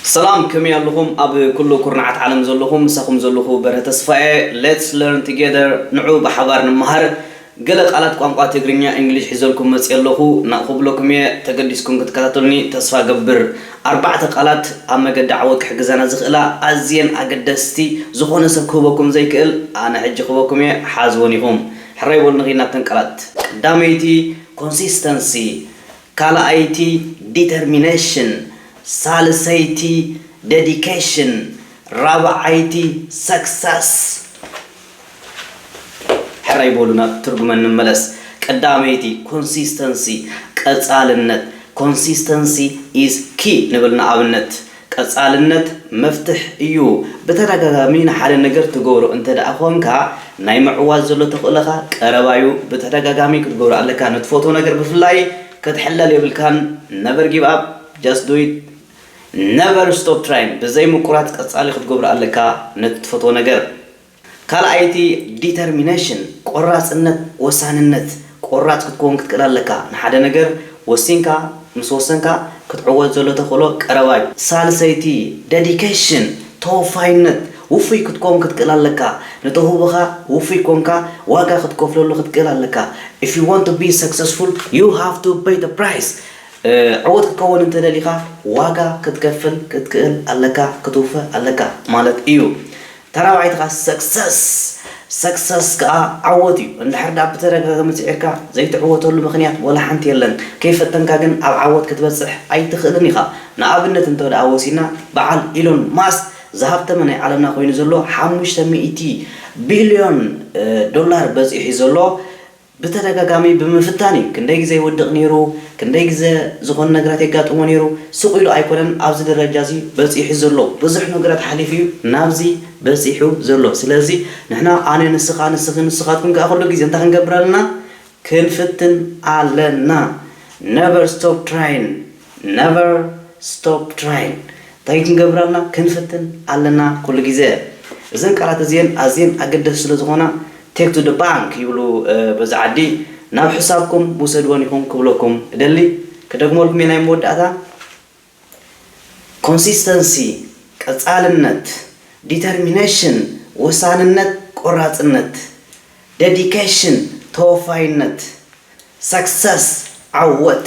ሰላም፣ ከመይ ኣለኹም? ኣብ ኩሉ ኩርናዓት ዓለም ዘለኹም፣ ምሳኹም ዘለኹ በርሀ ተስፋየ። Let's learn together፣ ንዑ ብሓባር ንመሃር። ገለ ቃላት ቋንቋ ትግርኛ፣ እንግሊሽ ሒዘልኩም መፅየ ኣለኹ። ናቕኹ ብለኩም እየ፣ ተገዲስኩም ክትከታተሉኒ ተስፋ ገብር። ኣርባዕተ ቃላት ኣብ መገዲ ዓወት ክሕግዛና ዝኽእላ ኣዝየን ኣገደስቲ፣ ዝኾነ ሰብ ክህበኩም ዘይክእል ኣነ ሕጂ ክህበኩም እየ፣ ሓዝወን ኢኹም። ሕራይ በሉ ንኺድ ናብተን ቃላት። ቀዳመይቲ ኮንሲስተንሲ፣ ካልኣይቲ ዲተርሚኔሽን፣ ሳልሰይቲ ዴዲኬሽን፣ ራብዓይቲ ሰክሰስ። ሕራይ በሉ ናብ ትርጉመን ንመለስ። ቀዳመይቲ ኮንሲስተንሲ፣ ቀጻልነት። Consistency is key ንብል። ንኣብነት ቀጻልነት መፍትሕ እዩ። ብተደጋጋሚ ንሓደ ነገር ትገብሮ እንተ ደኣ ኾንካ፣ ናይ ምዕዋት ዘሎ ተኽእሎኻ ቀረባ እዩ። ብተደጋጋሚ ክትገብሮ ኣለካ። ንትፈትዎ ነገር ብፍላይ ክትሕለል የብልካን። Never give up, just do it። Never stop trying፣ ብዘይ ምቁራጽ ቀጻሊ ክትገብሮ ኣለካ ነቲ ትፈትዎ ነገር። ካልኣይቲ ዲተርሚኔሽን፣ ቆራጽነት፣ ወሳንነት። ቆራጽ ክትከውን ክትክእል ኣለካ። ንሓደ ነገር ወሲንካ፣ ምስ ወሰንካ ክትዕወት ዘሎ ተኽእሎ ቀረባ እዩ። ሳልሰይቲ ዴዲኬሽን፣ ተወፋይነት። ውፉይ ክትከውን ክትክእል ኣለካ። ንተውህቦኻ ውፉይ ኮንካ ዋጋ ክትከፍለሉ ክትክእል ኣለካ። If you want to be successful, you have to pay the price። እ፣ ዕዉት ክትከውን እንተደሊኻ ዋጋ ክትከፍል ክትክእል ኣለካ፣ ክትውፈ ኣለካ ማለት እዩ። ተራባዒትኻ ሰክሰስ፣ ሰክሰስ ከኣ ዓወት እዩ። እንድሕር ደኣ ብተደጋጋሚ ጽዒርካ ዘይትዕወተሉ ምኽንያት ወላ ሓንቲ የለን። ከይፈተንካ ግን ኣብ ዓወት ክትበጽሕ ኣይትኽእልን ኢኻ። ንኣብነት እንተ ደኣ ወሲድና፣ በዓል ኢሎን ማስክ ዝሃብተመ ናይ ዓለምና ኮይኑ ዘሎ ሓሙሽተ ሚእቲ ቢልዮን፣ እ፣ ዶላር በጺሑ ዘሎ ብተደጋጋሚ ብምፍታን እዩ። ክንደይ ግዜ ይወድቕ ነይሩ፣ ክንደይ ግዜ ዝኾነ ነገራት የጋጥሞ ነይሩ። ስቕ ኢሉ ኣይኮነን ኣብዚ ደረጃ እዚ በጺሑ ዘሎ። ብዙሕ ነገራት ሓሊፉ እዩ ናብዚ በጺሑ ዘሎ። ስለዚ ንሕና፣ ኣነ፣ ንስኻ፣ ንስኺ፣ ንስኻትኩም ከኣ ኩሉ ግዜ እንታይ ክንገብር ኣለና? ክንፍትን ኣለና። Never stop trying, never stop trying። እንታይ ክንገብር ኣለና? ክንፍትን ኣለና ኩሉ ግዜ። እዘን ቃላት እዚአን ኣዝየን ኣገደስቲ ስለ ዝኾና፣ take to the bank ይብሉ፣ እ፣ በዚ ዓዲ። ናብ ሕሳብኩም ውሰድወን ኢኹም ክብለኩም እደሊ። ክደግመልኩም እየ ናይ መወዳእታ። ኮንሲስተንሲ፣ ቀጻልነት። ዲተርሚኔሽን፣ ወሳንነት፣ ቆራጽነት። ዴዲኬሽን፣ ተወፋይነት። ሰክሰስ፣ ዓወት።